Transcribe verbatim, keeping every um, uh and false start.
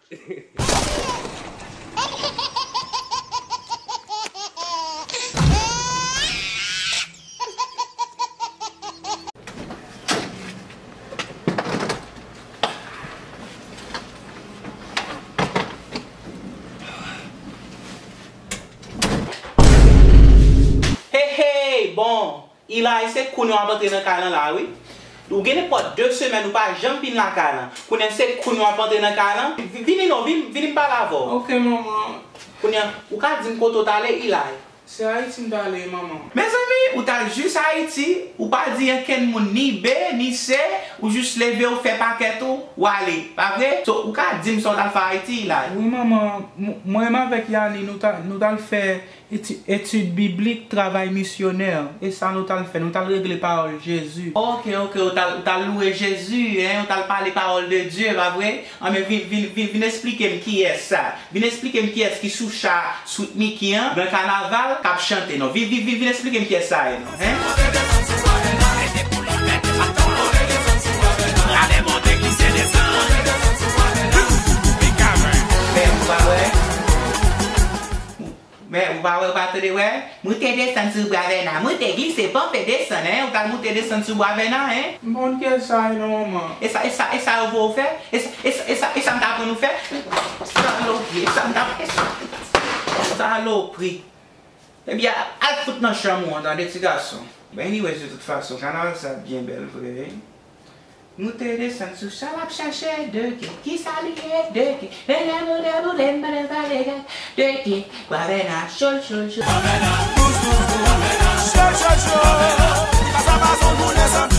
Hey, hey, bon, Eli, se kounye a w ap antre nan kay lan la, wi. Ou gen nenpòt de semèn ou pa janm vin lakay lan. Kounye a se kounye a w ap antre nan kay lan. Vi-, vini non, vin, vin m pale avè w. Ok, manman. Kounye a, ou ka di m kote w t ale, Eli? Se Ayiti m t ale, manman. Mezanmi, ou t al jis Ayiti, ou pa di ankenn moun ni B, ni C, ou jis leve, ou fè pakèt ou, ou ale. Pa vre? So, ou ka di m sa w t al fè Ayiti, Eli? Wi, manman. M-, mwen menm avèk Yani, nou t al, nou t al fè Eti-, etid biblik, travay misyonè, e sa nou t al fè, nou t al regle pawòl Jezi. Ok, ok, ou t al, ou t al louwe Jezi, en, ou t al pale pawòl de Dye, pa vre? Anben, vin, vin, vin, vin eksplike m kiyès sa. Vin eksplike m kiyès ki sou cha Sweet Micky an, nan kanaval, k ap chante, non. Vin, vin, vin, vin eksplike m kiyès sa ye, non, en? Men ou pa wè? Men ou pa wè, ou pa tande wè? Moute desann sou Bwa Vèna. Moute, glise, panpe, desann, en. Ou t al moute desann sou Bwa Vèna, en. M pa konn kiyès sa ye non, manman. E sa, e sa, e sa yo voye w fè? E sa, e sa, e sa, e sa m t aprann ou fè? Salopri, e sa m t ap, e sa, salopri. Ebyen, al fout nan chanm ou an, tande, ti gason. But anyways, de tout fason, kanaval sa byen bèl vre, wi. Moute desann sou cha, l ap chache de ke. Kisa li ye, de ke? Lè lè mou deboule, m pa nan pale de ke. Bwa Vèna cho, cho, cho. Bwa Vèna dous, dous, dous. Cho, cho, cho. Pasa pa son goulen san